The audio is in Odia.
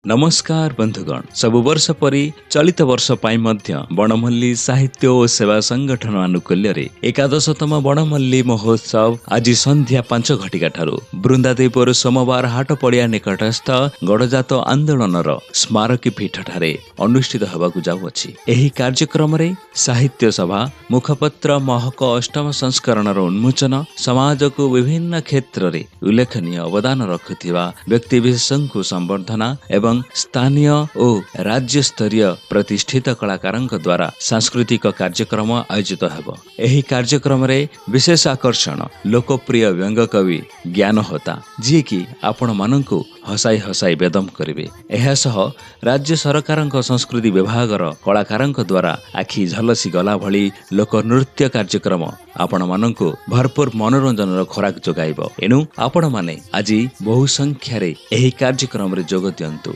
ନମସ୍କାର ବନ୍ଧୁଗଣ, ସବୁ ବର୍ଷ ପରି ଚଳିତ ବର୍ଷ ପାଇଁ ମଧ୍ୟ ବଣମଲ୍ଲୀ ସାହିତ୍ୟ ଓ ସେବା ସଂଗଠନ ଆନୁକୂଲ୍ୟରେ 11ତମ ବଣମଲ୍ଲୀ ମହୋତ୍ସବ ଆଜି ସନ୍ଧ୍ୟା 5 ଘଟିକା ଠାରୁ ବୃନ୍ଦାଦେବପୁର ସୋମବାର ହାଟ ପଡ଼ିଆ ନିକଟସ୍ଥ ଗଡ଼ଜାତ ଆନ୍ଦୋଳନର ସ୍ମାରକୀ ପୀଠଠାରେ ଅନୁଷ୍ଠିତ ହେବାକୁ ଯାଉଅଛି। ଏହି କାର୍ଯ୍ୟକ୍ରମରେ ସାହିତ୍ୟ ସଭା, ମୁଖପତ୍ର ମହକ 8ମ ସଂସ୍କରଣର ଉନ୍ମୋଚନ, ସମାଜକୁ ବିଭିନ୍ନ କ୍ଷେତ୍ରରେ ଉଲ୍ଲେଖନୀୟ ଅବଦାନ ରଖୁଥିବା ବ୍ୟକ୍ତିବିଶେଷଙ୍କୁ ସମ୍ବର୍ଦ୍ଧନା ଏବଂ ସ୍ଥାନୀୟ ଓ ରାଜ୍ୟସ୍ତରୀୟ ପ୍ରତିଷ୍ଠିତ କଳାକାରଙ୍କ ଦ୍ୱାରା ସାଂସ୍କୃତିକ କାର୍ଯ୍ୟକ୍ରମ ଆୟୋଜିତ ହେବ। ଏହି କାର୍ଯ୍ୟକ୍ରମରେ ବିଶେଷ ଆକର୍ଷଣ ଲୋକପ୍ରିୟ ବ୍ୟଙ୍ଗ କବି ଜ୍ଞାନ ହୋତା, ଯିଏକି ଆପଣମାନଙ୍କୁ ହସାଇ ହସାଇ ବେଦମ କରିବେ। ଏହା ସହ ରାଜ୍ୟ ସରକାରଙ୍କ ସଂସ୍କୃତି ବିଭାଗର କଳାକାରଙ୍କ ଦ୍ୱାରା ଆଖି ଝଲସି ଗଲା ଭଳି ଲୋକ ନୃତ୍ୟ କାର୍ଯ୍ୟକ୍ରମ ଆପଣମାନଙ୍କୁ ଭରପୁର ମନୋରଞ୍ଜନର ଖୋରାକ ଯୋଗାଇବ। ଏଣୁ ଆପଣମାନେ ଆଜି ବହୁ ସଂଖ୍ୟାରେ ଏହି କାର୍ଯ୍ୟକ୍ରମରେ ଯୋଗ ଦିଅନ୍ତୁ।